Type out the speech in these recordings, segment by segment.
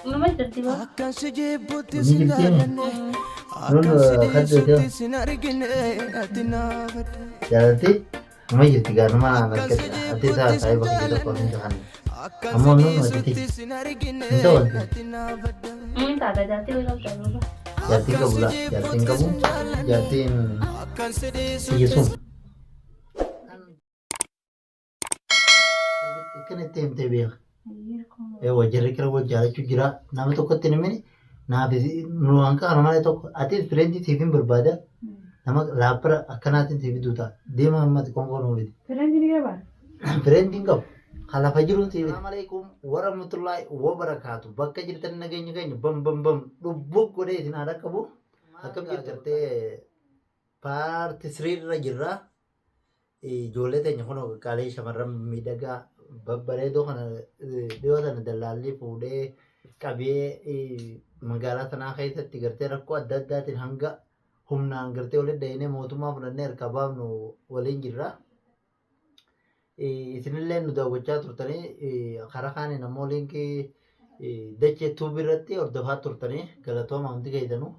Numa jirti ba? Akkan si jibbutti Ni sin jirti emi. jaallanne Nun akkan si kaddeete dhiisutti sin argine ati naafadha. jaalatti numa jirti gaanuma Akkan si argadha. Ati isaa jibbutti sin saahiba kiyya tokko jaallanne hin tahan. akkan si Ammoo nun ati dhiisutti sin argine hin ta'u ati. ati naafadha. Taata jaartii wayii qabda duuba. Jaartiin Akkan qabu si laa jaartiin jibbutti qabu sin jaallanne jaartiin akkan si kiyya dhiisutti sun. Akkana itti himtee beeka. Eewwa jarri kira wal jaalachuu jira. Nama tokkotti hin himini. Naaf nu hanqa kana malee tokko atis fireentii siif hin barbaada. Nama laappara akkanaatiin siif duuta. Deema ammati qoonqoo nuu fidi. Fireentii ni qabaa? Fireentiin qabu. Kan lafa jiruun siif fidi. Assalamu alaikum warahmatullahi wabarakaatu. Bakka jirtan nageenya keenya bam bam bam dhubbu godhee isin haa dhaqqabu. Akkam jirtu paarti siriirra jirra. Ijoollee teenya kun qaqqaalii shamarran miidhagaa babbareedoo kana dhiyoo tana dallaallii fuudhee qabee magaalaa sanaa keessatti gartee rakkoo adda addaatiin hanga humnaan gartee walitti dhahine mootummaa fudhannee harkaa baafnu waliin jirra. Isinillee nu daawwachaa turtanii karaa kaaniin ammoo liinkii dachee tuubii irratti hordofaa turtanii galatooma hundi keessanuu.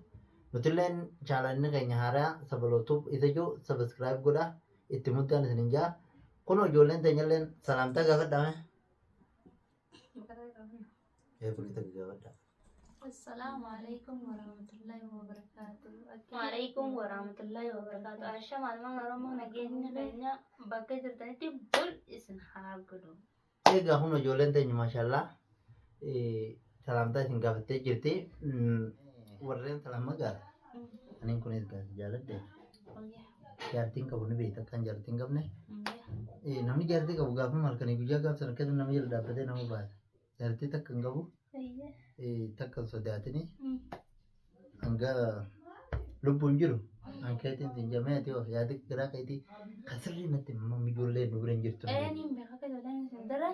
Nutilleen chaalanni keenya haaraa sabaloo tuub isa jiru sabiskiraayib godhaa itti muddaan isinin jaa. Kunoo ijoolleen teenyalleen salaamtaa gaafadhaa mee. Ee bakka takka gaafadhaa. Assalaamu alaikum warahmatullahi wabarakatuh. Waalaikum warahmatullahi wabarakatuh. Ashama almaan Oromoo nageenya keenya bakka jirtanitti bul isin haa godhu. Egaa kun ijoolleen teenya maashallaa salaamtaa isin gaafattee jirti. Warreen salaam magaala. Aniin kunis gaasi jaaladhe. Jaartiin qabu ni beekta akkan jaartiin qabne. Namni jaartii qabu gaafa halkanii guyyaa gaafa sana akkasuma nama jala dhaabbatee nama baasa. Jaartii takka hin qabu takka hin sodaatini. Hanga lubbuun jiru an keetiin siin jamee ati hoo yaada garaa keetii kan sirrii natti mamma ijoollee nu bira hin jirtu. Eeniin beeka akka ijoolleen isin dura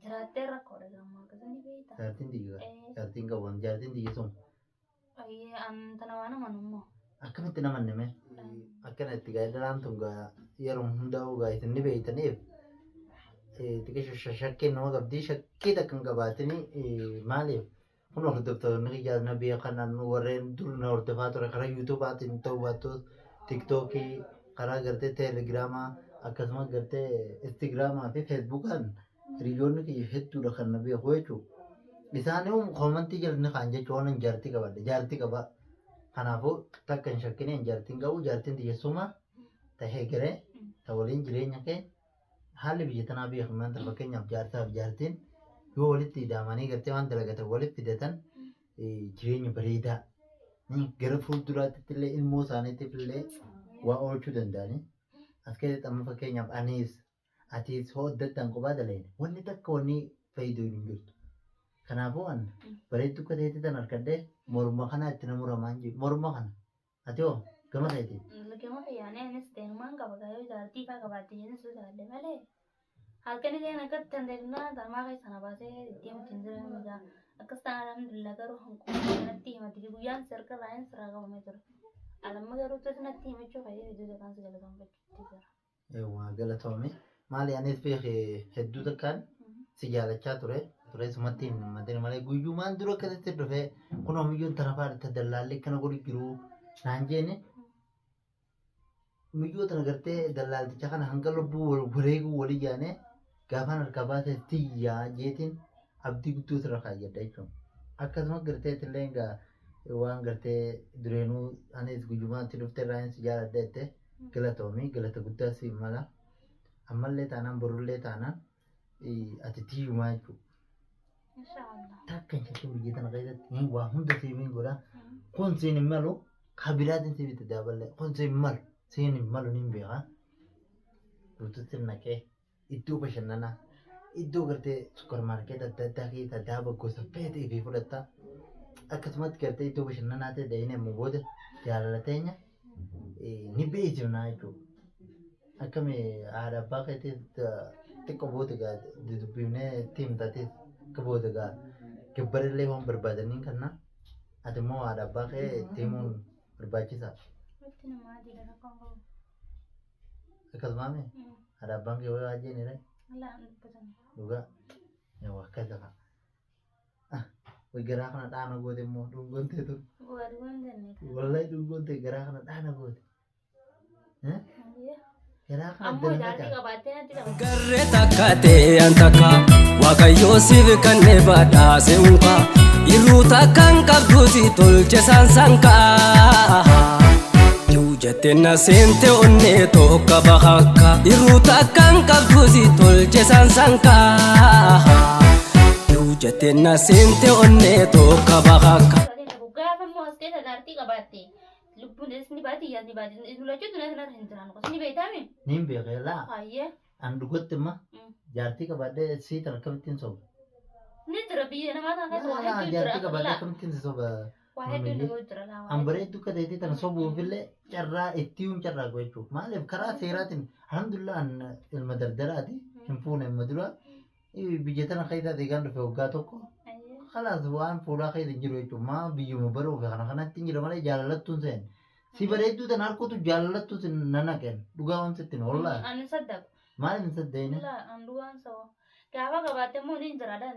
jiraattee rakkoodha gammaa akkasii ni beekta. Jaartiin tiyya jaartiin qabu jaartiin tiyya sun Ayyee an tana waan amanu immoo. Akkamitti nama nime akkana itti gaa'elaan tun gaa yeroo hundaa'uu gaa isin ni beektaniif xiqqisho shakkiin nama qabdii shakkii takka hin qabaatini maaliif kun hordoftoonni kiyyaas na beekan warreen dur na hordofaa ture karaa yuutuubaatiin ta'uu baattus tiktookii karaa gartee teelegiraamaa akkasumas gartee instagiraamaa fi feesbuukaan hiriyoonni kiyya hedduudha kan na beeku jechuudha. Isaan koomantii jala ni kaan jechuun waan jaartii qabadha jaartii qaba. Kanaafuu takka hin shakkine hin jaartiin qabu jaartiin tiyya suma tahee garee ta waliin jireenya kee haalli biyya tanaa beekamaan ta fakkeenyaaf jaarsaa fi jaartiin yoo walitti hidhaamanii gartee waan dalagatan walitti fidatan jireenya bareedaa gara fuulduraatti illee ilmoo isaaniitiif illee waa oolchuu danda'anii. As keessatti amma fakkeenyaaf anis atiis hoo adda addaan kophaa dalayne wanni takka wanni fayyadu hin jirtu. Kanaafuu an bareedduu akka ta'etti tan harkadhee morma kana itti na muramaan jiru morma kana ati hoo gama keetiin. Gama kiyyaanee anis teenumaan qaba gaayoo jaartii faa qabaatte jedheen sodaadhe malee. Halkan illee akkatti tandeefnaa tarmaa keessa na baasee deemutti hin jiran egaa akkas ta'an alhamdulillah garuu hanquma natti himatti guyyaan sirka raayeen sirraa qabamee ture. Alamma garuu tuuti natti himachuu fayyee hedduu takkaan si galatoonfachuutti jira. Eewwa galatoomi. Maali anis beeke hedduu takkaan si jaalachaa ture. Ture sumatti hin madin malee guyyumaan dura akkasitti dhufee kunoo miyyoon tana faadha ta dallaalli akkana godhu jiru naan jeeni. Miyyoo tana gartee dallaalticha kana hanga lubbuu wal wareeguu walii jaanee gaafaan harkaa baasee tiyyaa jeetiin abdii guddoo sirra kaayyadha jechuudha. Akkasuma gartee itillee egaa waan gartee dureenuu anis guyyumaan itti dhuftee irraa si jaaladha jettee galatoomi galata guddaa si mala. Ammallee taanaan borullee taanaan ati tiyyumaa jechuudha. Inshaallah. Takka hin shakkin biyya tana keessatti waa hunda siif hin godha. Kun siin hin malu kabiraatiin siif itti daballe kun siin malu siin hin malu niin beeka. Guututti naqee iddoo bashannanaa iddoo gartee supparmaarkeet adda addaa keessa daaba gosa feetee fi fudhatta. Akkasumatti gartee iddoo bashannanaa ta'e da'inee immoo booda jaalala teenya ni beeksifnaa jechuudha. Akkami haadha abbaa keetii xiqqoo booda gaa dubbifnee itti himtatis akka booda gaa gabbarillee waan barbaadaniin kanna ati immoo haadha abbaa kee itti himuun barbaachisaa. Walitti namaa jira rakkoon qabu. Akkasumaame haadha abbaan kee waa jeenire Allah hin dubbatan. dhugaa yawa akkas lafa. Way garaa kana dhaana goote immoo dhungoon ta'e tun. Warreen jennee. Wallahi dhungoon ta'e garaa kana dhaana goote. Garaa kana Ammoo addana jaartii facaase. qabaattee natti qaba. Garree takka ta'e an takka Waaqayyoo siif kennee badhaase unka Irruu takkaan qabduuti tolche saansankaa Jettee na seente onnee tokko bahakka Irruu takkaan qabduuti tolche saansankaa Jettee na seente onnee tokko bahakka. Gaafa immoo as keessa jaartii qabaatte lubbuun isni baati yaadni baati lulachuu dunaa sanarra hin jiraan qosni beektaami. Niin beekee laa Hayyee. an dhugatti imma jaartii qabaadhee sii tan akkamittiin soba. Ni jira biyya namaa kana keessa waa Laa hedduu jira. jaartii qabaadhee akkamittiin si soba. Waa hedduu nama jira laa. An bareedduu akka ta'etti tan sobuufillee carraa ittiin carraa gochuuf maaliif karaa seeraatiin alhamdulillah an ilma dardaraati hin fuune ilma dura biyya tana keessa deegaan dhufe waggaa tokko khalaas waan fuudhaa keessa hin jiru jechuudha maa biyyuma baruuf kana kanatti hin jira malee jaalalattuun seen si bareedduu tan harkutu jaalalattuu sin nanaqeen dhugaa waan sitti hin wallaahi Ani saddaku. maaliif hin saddeene Laa an dhugaan saba. Gaafa qabaatte immoo ni jira dha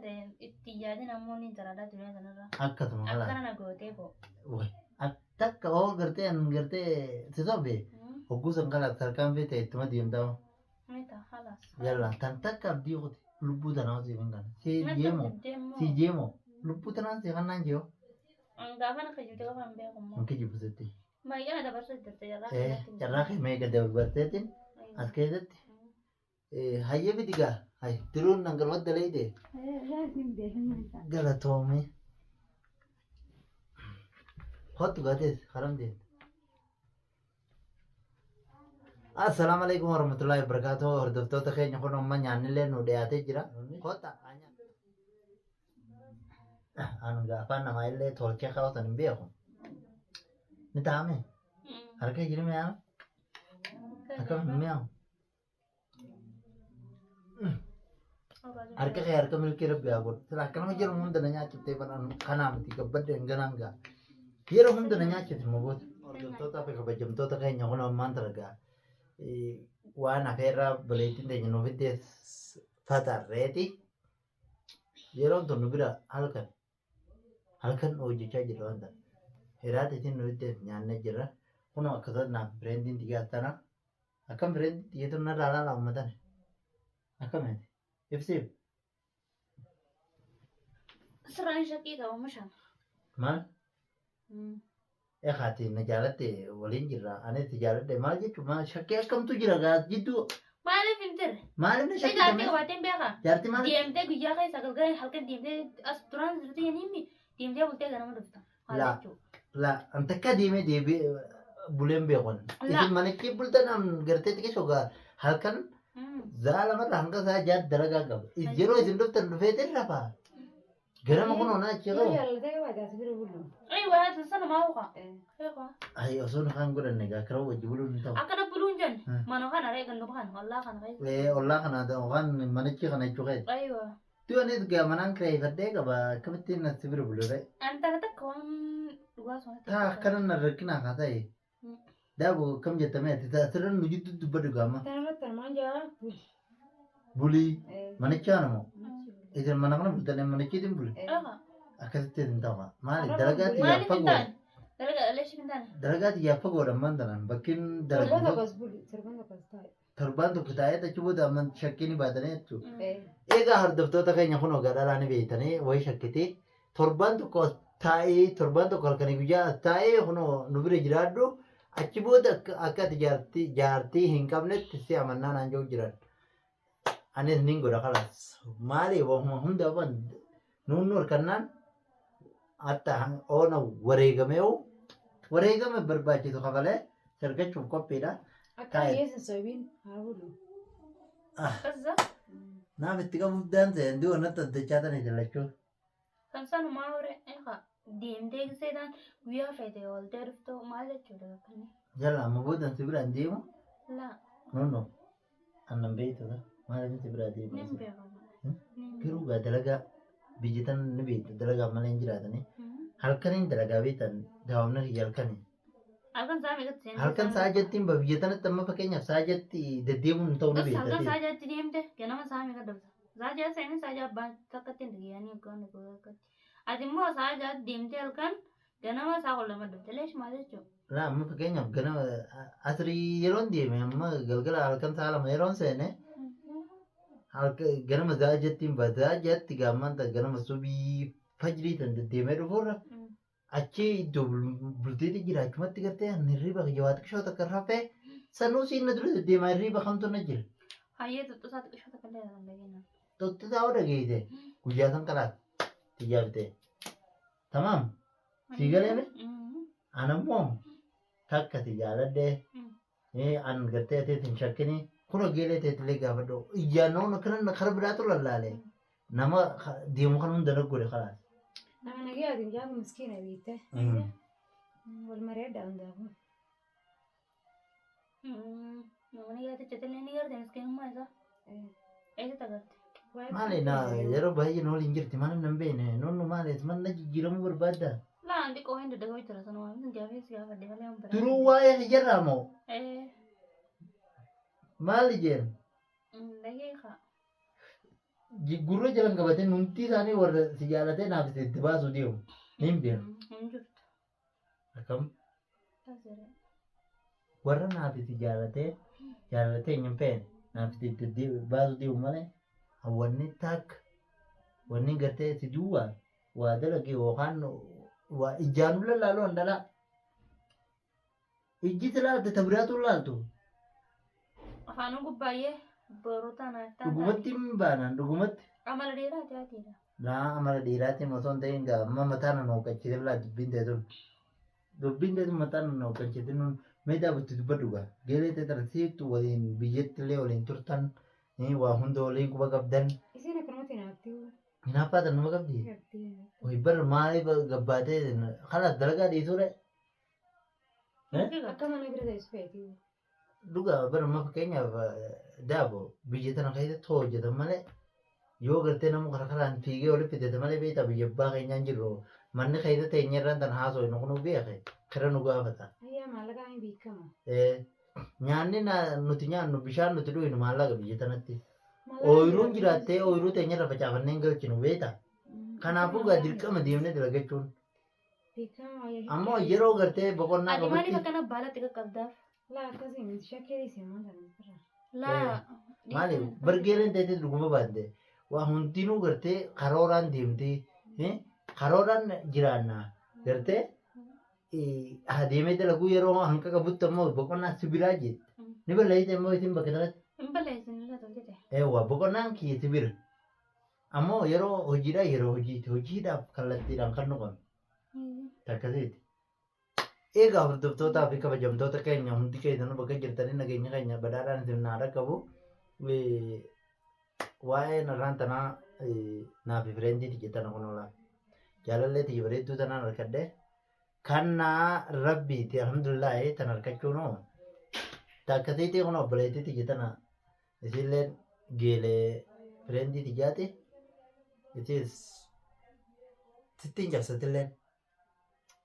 itti yaadin ammoo ni jira dha duniyaa kanarra. Akkasuma khalaas Akkana na gootee boo. Takka oo gartee an gartee si sobe hogguu san khalaas tarkaanfii ta'e ittuma deemtaa. Mita halas. Yalla tan takka abdii kuti lubbuu tanaa siif hin kana. Si jeemo si jeemo lubbuu tanaan si kannaan jeo. Gaafa na kayyute qofa hin beeku immoo. Hin kijibu sitti. Maayyaa na dabarsuu jirte jarraa. Carraa kee meeqa dabarteetiin as keessatti hayyee fidi gaa hay diruun nan galma daleeyte galatoome. Hottu gaatees haram deemte. Assalaamu alaikum warahmatullahi wabarakatuh. Hordoftoota keenya kun amma nyaannillee nu dhiyaatee jira. Kottaa. Anu afaan namaa illee tolchee kaawwatan hin beeku. Ni taa'ame. Harka jira mi'aawu. Akkam hin mi'aawu. Harka kee harka milkii rabbi haa godhu. Sila akkanuma jiru hunda na nyaachiftee banaan kanaa miti gabbadde hin ganaan ga'a. Yeroo hunda na nyaachifte maboota. Hordoftoota fi kabajamtoota keenya kun ammaan tana waan hafeerraa buleettiin teenya nuuf itti fatarreeti. Yeroon tun nu bira halkan halkan hojjechaa jirra waan ta'eef. Hiraateetiin nu itti nyaannee jirra. Kun akkasumas naaf bireendiin xiyyaa tana. Akkam bireendiin xiyyeetu narraa laala uummatan. Akkamitti? Ibsiif. Sirraan shakkii qaba mushaan. Maal? Eegaati na jaalatte waliin jirra. Anis si jaaladhe maal jechuun maal shakkii akkamtu jira gaa jidduu Maaliif hin jirre? maaliif na Jaartii shakkitame? qabaattee hin beekaa? Jaartii maaliif? Deemtee guyyaa keessa galgala halkan deemtee as duraan jirtu yeniimi deemtee bultee ganama dhufta. Maal Laa. jechuudha? La an takka deemee deebi'ee buleen beekon. La. Isin manichi bultan an gartee xiqqeessoo gaa halkan za'a lamarra hanga sa'a ja'a dalagaa qaba. Yeroo isin dhuftan dhufeetiin rafaa. Ganama kun onaa achi qabu. Ay waa sana maa huqa? Eegaa. Ay osoo nu kaan godhanne gaa kira wajji buluun hin ta'u. Akkana buluun jenne Hmm. mana kana ree gandu kana wallaa kana keessa. Ollaa kana yookaan manichi kana jechuu keessa. Aywa. Tu anis gaa manaan kireeffadhee qaba akkamittiin as bira bulure. Antana takka waan dhugaa sonatti. Taa akkana na rakkinaa haa ta'e. Daabu akkam jettamee ati asirra nu jidduu dubbadhu gaama. Bulii manicha kana moo isin mana kana bultanii manichiitiin buli Eegaa. akkasitti hin ta'u maali dalagaa xiyyaaf Maaliif hin fagoo taane? Dalagaa dhaleessi hin taane. dalagaa xiyyaaf fagoodha ammaan tanaan bakkiin dalagu torbaan tokko taa'ee achi booda amman shakkii ni baatanii jechuudha. Egaa hordoftoota keenya kun ogaa dhalaa ni beektanii wayii shakkitee torbaan tokko as taa'ee torbaan tokko halkanii guyyaa as taa'ee kunoo nu bira jiraadhu achi booda akka ati jaartii hin qabnetti si amannaa naan jiru jiran. Anis nin godha kalaas maali wahuma hunda waan nuun nu harkannaan hatta oona wareegameewu wareegame barbaachisu kafalee sargachuuf qophiidha. Kaza Naaf itti qabuuf daansee hundi wanatti addachaa tana jallachuu. kan sanumaa hore eegaa deemtee gisee guyyaa feete ooltee dhuftoo maal jechuudha bakkanni. Jalla amma boodan si biraan deemu. Laa No no. Annan beektu maaliif si biraa deemu? nin beekama. Garuu gaa dalagaa biyya tana ni beektu dalagaa malee hin jiraatanii. Halkaniin dalagaa beektan daawwamna kiyya halkanii. Halkan sa'a meeqatti seente? Halkan sa'a jettiin biyya tanatti amma fakkeenyaaf sa'a jetti deddeemuun hin ta'u ni Halkan beekta. sa'a jatti deemte ganama sa'a meeqa dhufta? Sa'a ja'a seenee sa'a ja'a abbaan takkatti hin dhagayanii yookaan akkatti. Ati immoo sa'a 6 deemtee halkan ganama sa'a 12 dhufte leesh maal jechuudha? Laa amma fakkeenyaaf ganama asrii yeroon deeme amma galgala halkan sa'a 2 yeroon seene ganama sa'a 6tti ba'a sa'a 6tti gaammaan ganama subii fajrii tan deddeemee dhufuurra achi iddoo bulteetti jira achumatti gartee ani hirriba jawaata qishoo takka rafee sanuu siin na dura deddeemaa hirriba kamtu na jira. Hayyee tuttusaa xiqqishoo takka illee kan dhageenye. Tuttusaa yoo dhageesse guyyaa san kalaas xiyyaabte. Tamaam sii galee mi? Anammoo takka si jaaladhee an gartee ateet hin shakkini kun geelee teetilee gaafadhu ijaan akkana kara biraatu lallaale nama deemu kan hunda godhe kalaas. Nama nagayaatiin gaafa miskiina beekte. Wal mareedha hundaafuu. Namni gaaticha illee ni garte miskiinummaa isaa. Eessatti agarte? Maali na yeroo baay'ee na waliin jirti maaliif nan beekne nonnu maali manna jijjiiramuu barbaadda? Laa xiqqoo hin daddagoo jira sana waan hin gaafee si gaafadhe malee waan biraa. Duruu waa'ee hijarraa moo maali jeen? Dhageeqa. Gurra jalan qabatee hundi isaanii warra si jaalatee naaf itti baasuu deemu. Hin beeku. Hin jirtu. Akkam? Warra naaf itti jaalatee jaalatee hin feene naaf itti baasuu deemu malee wanni takka wanni gartee si duwwaa waa dalage yookaan waa ijaanuu lallaaluu handalaa. Ijji si laalte ta biraatu laaltu. Afaanuu gubbaayyee boruu taanaaf ta'a. Dhugumatti hin baanaan dhugumatti. Amala dheeraati haatiidha. Laa amala dhiiraatiin osoo hin ta'in gaa amma mataa na hooqachiise laa dubbiin ta'e tun. Dubbiin ta'e tun mataa na hooqachiise nun meedaa butti dubbadhu gaa. Geelee ta'e tana siittu waliin biyyatti illee waliin turtan waa hunda waliin quba qabdan. Isiin akkanumatti naaftii. Hinaaffaa tan nama qabdi. Wayi bar maaliif gabbaatee kalaas dalagaa dhiisuu Akka mana bira teessu feetii. Dhugaa bar amma fakkeenyaaf daabo biyya tana keessatti hojjetan malee yoo gartee nama karaa karaan fiigee walitti fidate malee beektaa biyya abbaa keenyaan jirru manni keessa teenye irraan tan haasoo nu beeke kira nu gaafata. Ayyaa maallaqaan hin beekama. Nyaanni nuti nyaannu bishaan nuti dhugnu maallaqa biyya tanatti. Ooyiruun jiraattee ooyiruu teenya irra facaafannee hin galchinu beektaa. Kanaafuu gaa dirqama deemnee dalagachuun. Ammoo yeroo gartee boqonnaa Ati maaliif qabutti akkana baalatti qaqqabdaaf? Laa akkasii miti shakkii dhiisee maal kana. Laa. Maaliif bargeeleen ta'etti dhuguma baatte waa hundinuu gartee karooraan deemtee karooraan jiraanna gartee adeemee dalaguu yeroo hanqa qabutti ammoo boqonnaa sibiraa jette ni balleessite immoo isin bakka sanatti Hin balleessin illee tolchite. eewwa boqonnaan kiyya sibira ammoo yeroo hojiidhaa yeroo hojiiti hojiidhaaf kallattiidhaan kan nuqame takkasiiti. Egaa hordoftootaa fi kabajamtoota keenya hundi keessanuu bakka jirtanii nageenya keenya badhaadhaan isin naa dhaqqabu. Waa'ee narraan tanaa naaf fireendiiti jettana kun oolaa. Jaalallee tiyya bareedduu tanaan harkadhe. Kan naa rabbiiti alhamdulillaahi tan harkachuunoo. Takkasiitii kun obboleettii tiyya tana isiillee geelee fireendii tiyyaati. Isiis sittiin cabsatilleen.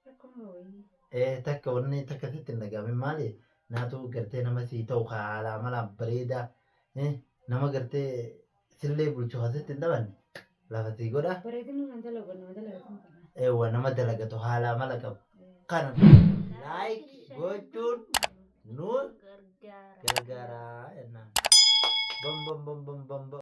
Akkuma wayii. Takka wanni takka sitti hin dhaga'amin maali? Naatu gartee nama sii ta'u haala amala bareedaa nama gartee sillee bulchu asitti hin taphanne lafa sii godha. Bareedina nan dalagu nama dalagatu kana. Eewwa nama dalagatu haala amala qabu. Kana like gochuun nu Gargaara. gargaara jennaan. Bam bam bam bam bam bam.